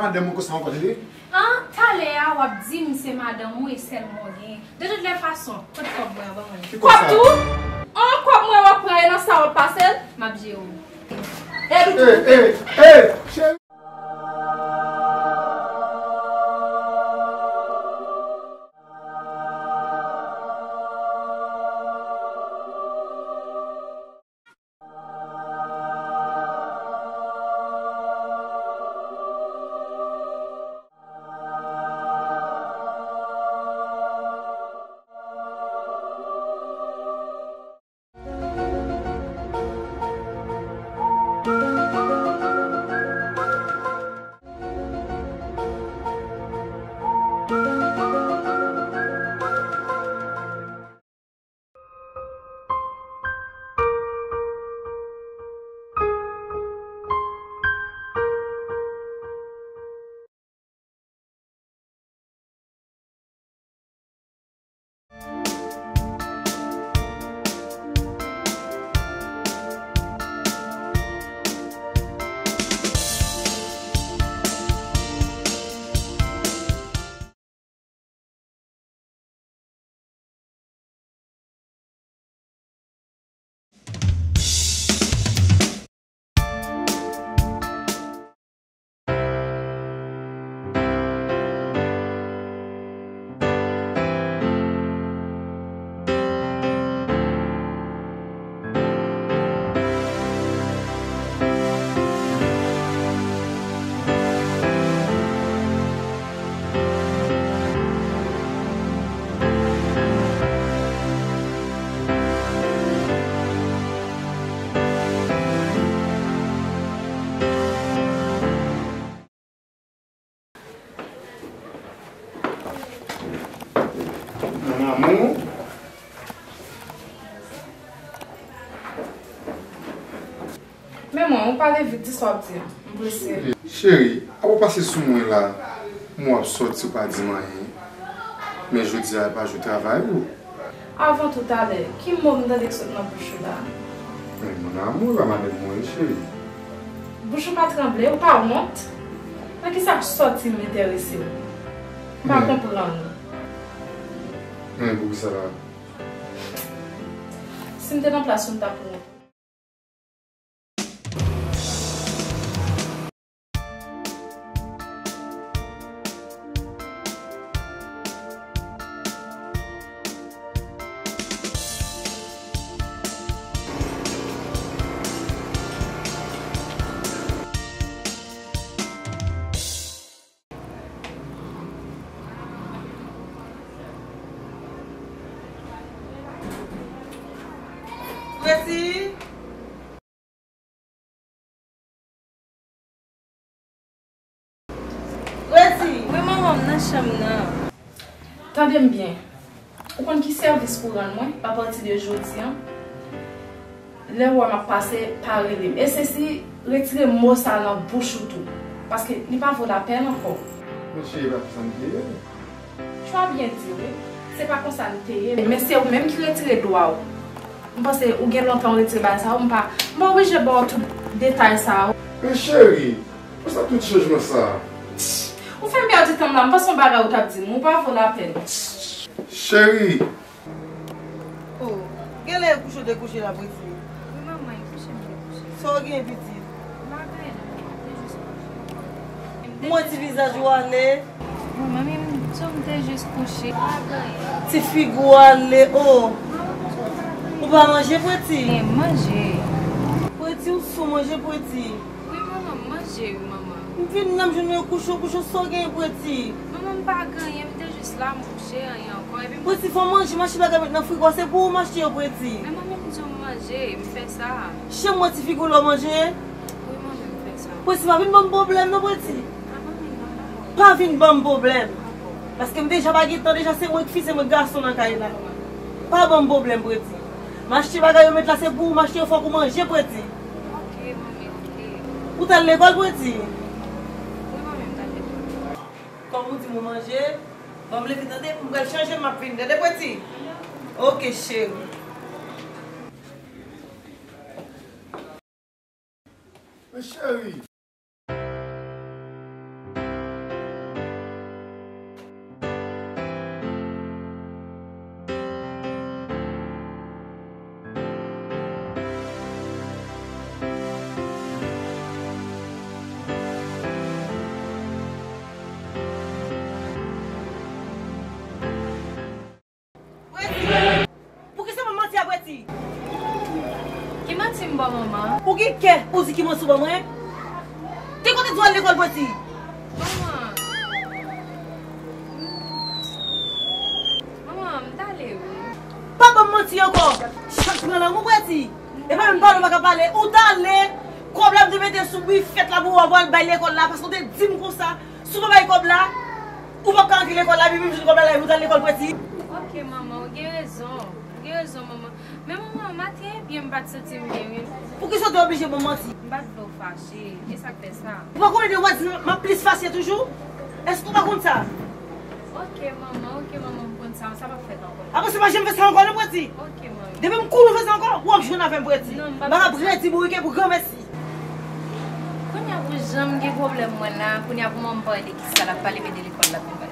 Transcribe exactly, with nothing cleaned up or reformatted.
Madanm ou konsa ankò, tande? An, talè a w ap di m se madanm ou e sèl mwen w genyen. De tout lè fason, kote kòb mwen an, ban mwen l. Ki kòb sa? Kòb tou? An, kòb mwen w ap pran e nan sa w ap pase l, m ap jere w. E Doudou. Ey, ey, ey, cheri. Mon amour. Men mwen, ou pale vit, di sa w ap di a. M prese. Cheri, apa w pase sou mwen la, m wè w ap sòti, w pa di m anyen. Men jodi a, e pa jou travay ou. Avan tou talè, ki mo m tande k sot nan bouch ou la? Men mon amour, e pa madanm mwen, wi, cheri. Bouch ou pa tranble, ou pa wont? Nan kisa k sòti m enterese w? M pa konprann. Men poukisa la? Si m te nan plas ou, m t ap wont. Presi! Presi! Wi, manman, m nan chanm nan. Tande m byen. Ou konn ki sèvis pou rann mwen apati de jodi a? Lè w wè m ap pase, pa rele m. E sesi, retire mo sa nan bouch ou tou. Paske li pa vo lapèn ankò. Men cheri, e pa konsa m te ye. Tu as bien dit, wi. Se pa konsa m te ye. Men se ou menm ki retire dwa w. M panse ou gen lontan w retire bagay sa yo, m pa, m pa oblije ba w tout detay sa yo. Men cheri, konsa tout chanjman sa? Ou fè m pèdi tan m la, m panse yon bagay ou t ap di m, ou pa vo lapèn. Cheri, Oh, genlè e kouche w te kouche la, Presi. Wi, manman, e kouche m te kouche. Sa w gen, pitit? M pa gen anyen, non, manman, m te jis kouche. M wè ti vizaj ou ale. Manman, men m di w m te jis kouche. M pa gen anyen. Ti figi w ale, oh. Ou pa manje, Presi? Gen, m manje. Presi, ou sou manje, Presi. Wi, manman, m manje, wi, manman. M vin la, m jwenn ou kouche, kouche, sa w gen, Presi? Manman, m pa gen anyen, m te jis la, m kouche, anyen ankò, epi m... Presi, fò w manje, m achte bagay met nan frigo a, se pou ou m achte yo, Presi. Men manmi, m di w m manje, m fè sa. Chè m wè ti figi w lè w manje. Wi, manmi, m fè sa. Presi, pa vin ban m pwoblèm, non, Presi. A, manmi, non, manman. Pa vin ban m pwoblèm. Paske m deja pa gen tan, deja se mwen k fi, se mwen k gason nan kay la. Pa ban m pwoblèm, Presi. M achte bagay yo met la, se pou ou m achte yo, fòk ou manje, Presi. Ok, manmi, ok. Ou t al lekòl, Presi? Wi, manmi, m t al lekòl. Kòm ou di m ou manje, ban m leve, tande, m pral chanje, m ap vini, tande, Presi? Ok, cheri. Men cheri. Ki manti m ba w, manman? Ou gen kè pou di ki manti w ba mwen? Te kote di w al lekòl, Preti? Manman. Manman, m t ale wi. Pa ban m manti ankò. Chak pran lang ou, Preti. E pa menm pale w pa ka pale. Ou t ale. Kòb la m te mete sou bifèt la pou w al bay lekòl la, paske w te di m konsa. Si w pa bay kòb la, ou p ap ka antre lekòl la, epi menm jou kòb la la, ou t al lekòl, Preti. Ok, manman, ou gen rezon. Ou gen rezon, manman. Men manman, maten ebyen m pa t santi m byen, wi. Poukisa w te oblije ban m manti? M pa t vle w fache. E sa k fè sa? Ou pa konnen de w a di m ap plis fache toujou? Èske w pa konn sa? Ok, manman, ok, manman, m konn sa. Sa p ap fèt ankò. Apre sa, pa janm fè sa ankò, non, Preti. Ok, manman. Depi m konnen w fè sa ankò, w ap jwenn avè m, Preti. Non, m p ap fè sa. M ap redi bourike pou granmèsi. Kounye a pou jan m gen pwoblèm mwen la, kounye a pou manman m pa wè de kisa l ap pale, men de lekòl l ap vin pale.